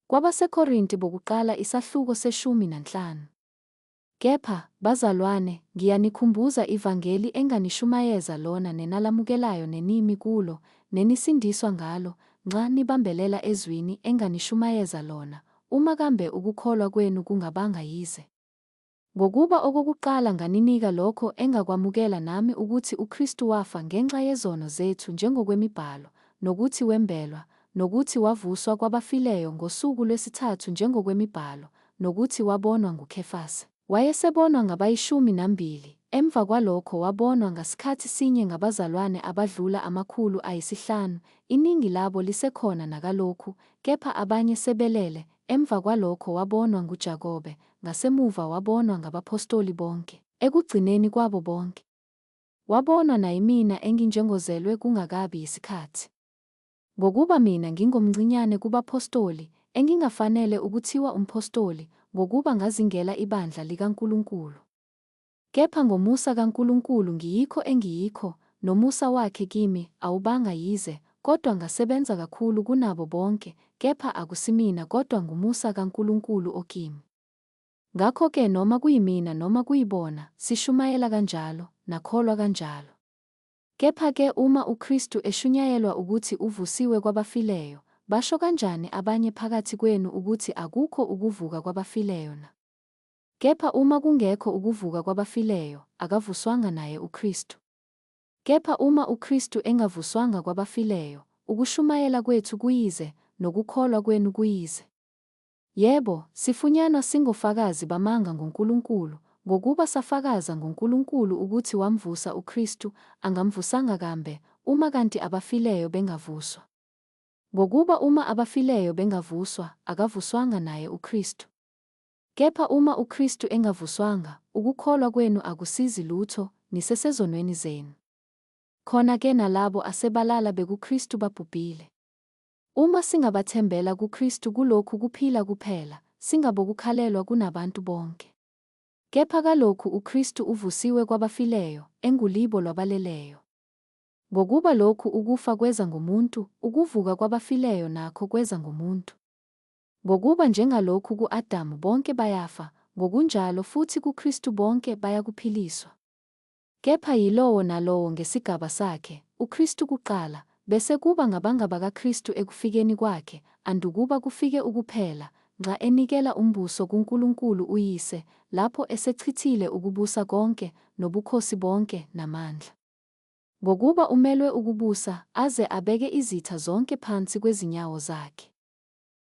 KwabaseKorinti bokuqala isahluko seshumi nanhlanu. Kepha, bazalwane, ngiyanikhumbuza ivangeli enganishumayeza lona nenalamukelayo nenimi kulo, nenisindiswa ngalo, nxa nibambelela ezwini enganishumayeza lona, uma kambe ukukholwa kwenu kungabanga yize. Ngokuba okokuqala nganinika lokho engakwamukela nami ukuthi uKristu wafa ngenxa yezono zethu njengokwemibhalo, nokuthi wembelwa, nokuthi wavuswa kwabafileyo ngosuku lwesithathu njengokwemibhalo, nokuthi wabonwa nguKhefase. Wayesebonwa ngabayishumi nambili, emva kwalokho wabonwa ngasikhathi sinye ngabazalwane abadlula 500, iningi labo lisekhona nakalokhu, kepha abanye sebelele, emva kwalokho wabonwa nguJakobe, ngasemuva wabonwa ngabaphostoli bonke. Ekugcineni kwabo bonke, wabonwa nayimina enginjengozelwe kungakabi yisikhathi. Ngokuba mina ngingomncinyane kubaphostoli, engingafanele ukuthiwa umphostoli, ngokuba ngazingela ibandla likaNkulunkulu. Kepha ngomusa kaNkulunkulu ngiyikho engiyikho, nomusa wakhe kimi awubanga yize, kodwa ngasebenza kakhulu kunabo bonke, kepha akusimina kodwa ngumusa kaNkulunkulu okimi. Ngakho-ke noma kuyimina noma kuyibona, sishumayela kanjalo, nakholwa kanjalo. Kepha-ke uma uKristu eshunyayelwa ukuthi uvusiwe kwabafileyo, basho kanjani abanye phakathi kwenu ukuthi akukho ukuvuka kwabafileyo na? Kepha uma kungekho ukuvuka kwabafileyo, akavuswanga naye uKristu. Kepha uma uKristu engavuswanga kwabafileyo, ukushumayela kwethu kuyize, nokukholwa kwenu kuyize. Yebo, sifunyanwa singofakazi bamanga ngoNkulunkulu, ngokuba safakaza ngoNkulunkulu ukuthi wamvusa uKristu, angamvusanga kambe, uma kanti abafileyo bengavuswa. Ngokuba uma abafileyo bengavuswa, akavuswanga naye uKristu. Kepha uma uKristu engavuswanga, ukukholwa kwenu akusizi lutho, nisesezonweni zenu. Khona-ke nalabo asebalala bekuKristu babhubhile. Uma singabathembela kuKristu kulokhu kuphila kuphela, singabokukhalelwa kunabantu bonke. Kepha kalokhu uKristu uvusiwe kwabafileyo, engulibo lwabaleleyo. Ngokuba lokhu ukufa kweza ngomuntu, ukuvuka kwabafileyo nakho kweza ngomuntu. Ngokuba njengalokhu ku-Adamu bonke bayafa, ngokunjalo futhi kuKristu bonke bayakuphiliswa. Kepha yilowo nalowo ngesigaba sakhe, uKristu kuqala, bese kuba ngabangabakaKristu ekufikeni kwakhe, andukuba kufike ukuphela, nxa enikela umbuso kuNkulunkulu uYise, lapho esechithile ukubusa konke, nobukhosi bonke, namandla. Ngokuba umelwe ukubusa, aze abeke izitha zonke phansi kwezinyawo zakhe.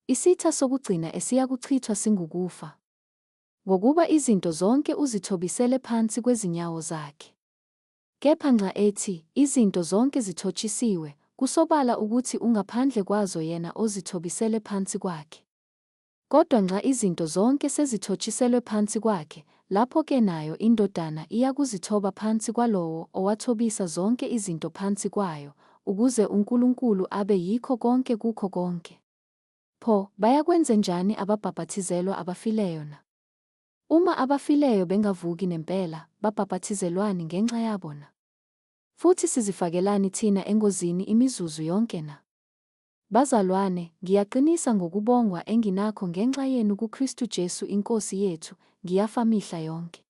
Isitha sokugcina esiyakuchithwa singukufa. Ngokuba izinto zonke uzithobisele phansi kwezinyawo zakhe. Kepha nxa ethi, izinto zonke zithotshisiwe, kusobala ukuthi ungaphandle kwazo yena ozithobisele phansi kwakhe. Kodwa nxa izinto zonke sezithotshiselwe phansi kwakhe, lapho-ke nayo iNdodana iyakuzithoba phansi kwalowo owathobisa zonke izinto phansi kwayo, ukuze uNkulunkulu abe yikho konke kukho konke. Pho, bayakwenzenjani ababhapathizelwa abafileyo na? Uma abafileyo bengavuki nempela, babhapathizelwani ngenxa yabo na? Futhi sizifakelani thina engozini imizuzu yonke na? Bazalwane, ngiyaqinisa ngokubongwa enginakho ngenxa yenu kuKristu Jesu iNkosi yethu, ngiyafa mihla yonke.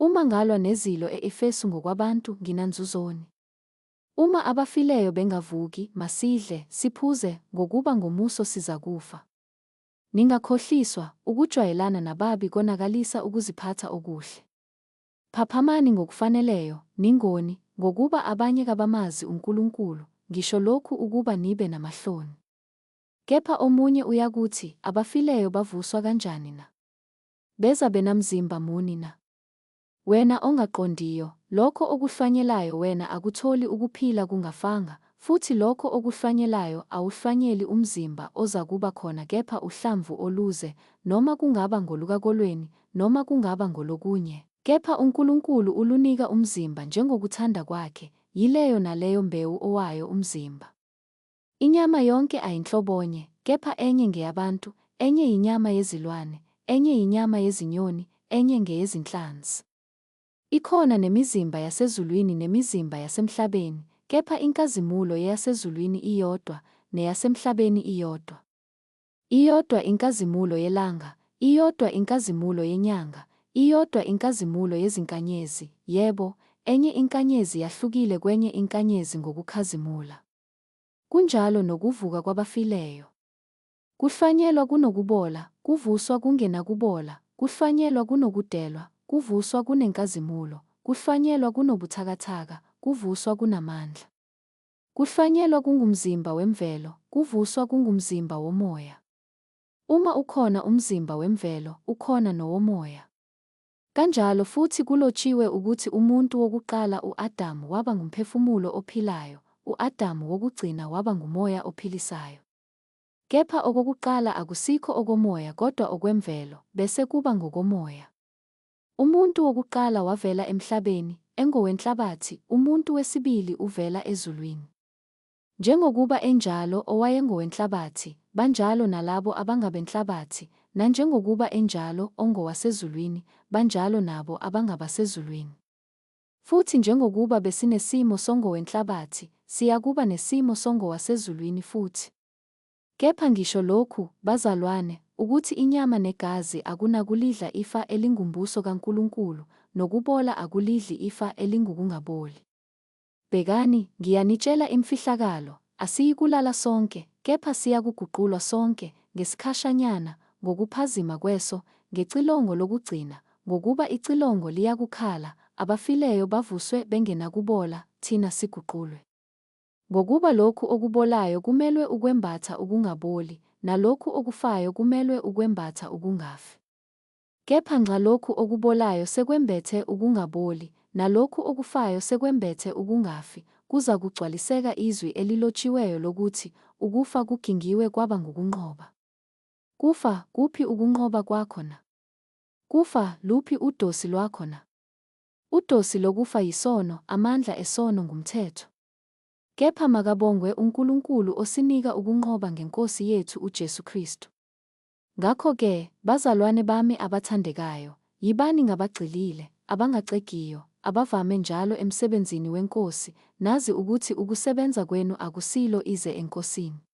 Uma ngalwa nezilo e-Efesu ngokwabantu, nginanzuzoni? Uma abafileyo bengavuki, masidle, siphuze, ngokuba ngomuso sizakufa. Ningakhohliswa, ukujwayelana nababi konakalisa ukuziphatha okuhle. Phaphamani ngokufaneleyo, ningoni, ngokuba abanye kabamazi uNkulunkulu, ngisho lokhu ukuba nibe namahloni. Kepha omunye uyakuthi, Abafileyo bavuswa kanjani na? Beza benamzimba muni na? Wena ongaqondiyo, lokho okuhlwanyelayo wena akutholi ukuphila kungafanga, futhi lokho okuhlwanyelayo awuhlwanyeli umzimba ozakuba khona kepha uhlamvu oluze, noma kungaba ngolukakolweni, noma kungaba ngolokunye. Kepha uNkulunkulu ulunika umzimba njengokuthanda kwakhe, yileyo naleyo mbewu owayo umzimba. Inyama yonke ayinhlobonye, kepha enye ngeyabantu, enye yinyama yezilwane, enye yinyama yezinyoni, enye ngeyezinhlanzi. Ikhona nemizimba yasezulwini nemizimba yasemhlabeni, kepha inkazimulo yeyasezulwini iyodwa, neyasemhlabeni iyodwa. Iyodwa inkazimulo yelanga, iyodwa inkazimulo yenyanga, iyodwa inkazimulo yezinkanyezi, yebo, enye inkanyezi yahlukile kwenye inkanyezi ngokukhazimula. Kunjalo nokuvuka kwabafileyo. Kuhlwanyelwa kunokubola, kuvuswa kungenakubola, kuhlwanyelwa kunokudelwa, kuvuswa kunenkazimulo, kuhlwanyelwa kunobuthakathaka, kuvuswa kunamandla. Kuhlwanyelwa kungumzimba wemvelo, kuvuswa kungumzimba womoya. Uma ukhona umzimba wemvelo, ukhona nowomoya. Kanjalo futhi kulotshiwe ukuthi umuntu wokuqala u-Adamu waba ngumphefumulo ophilayo, u-Adamu wokugcina waba ngumoya ophilisayo. Kepha okokuqala akusikho okomoya kodwa okwemvelo, bese kuba ngokomoya. Umuntu wokuqala wavela emhlabeni, engowenhlabathi, umuntu wesibili uvela ezulwini. Njengokuba enjalo owayengowenhlabathi, banjalo nalabo abangabenhlabathi, nanjengokuba enjalo ongowasezulwini, banjalo nabo abangabasezulwini. Futhi njengokuba besinesimo songowenhlabathi, siyakuba nesimo songowasezulwini futhi. Kepha ngisho lokhu, bazalwane, ukuthi inyama negazi akunakulidla ifa elingumbuso kaNkulunkulu, nokubola akulidli ifa elingukungaboli. Bhekani, ngiyanitshela imfihlakalo, Asiyikulala sonke, kepha siyakuguqulwa sonke, ngesikhashanyana, ngokuphazima kweso, ngecilongo lokugcina, ngokuba icilongo liyakukhala, abafileyo bavuswe bengenakubola, thina siguqulwe. Ngokuba lokhu okubolayo kumelwe ukwembatha ukungaboli, nalokhu okufayo kumelwe ukwembatha ukungafi. Kepha nxa lokhu okubolayo sekwembethe ukungaboli, nalokhu okufayo sekwembethe ukungafi, kuzakugcwaliseka izwi elilotshiweyo lokuthi, Ukufa kugingiwe kwaba ngukunqoba. Kufa, kuphi ukunqoba kwakho na? Kufa, luphi udosi lwakho na? Udosi lokufa yisono, amandla esono ngumthetho. Kepha makabongwe uNkulunkulu osinika ukunqoba ngeNkosi yethu uJesu Kristu. Ngakho-ke, bazalwane bami abathandekayo, yibani ngabagxilile, abangaxegiyo, abavame njalo emsebenzini weNkosi, nazi ukuthi ukusebenza kwenu akusilo ize eNkosini.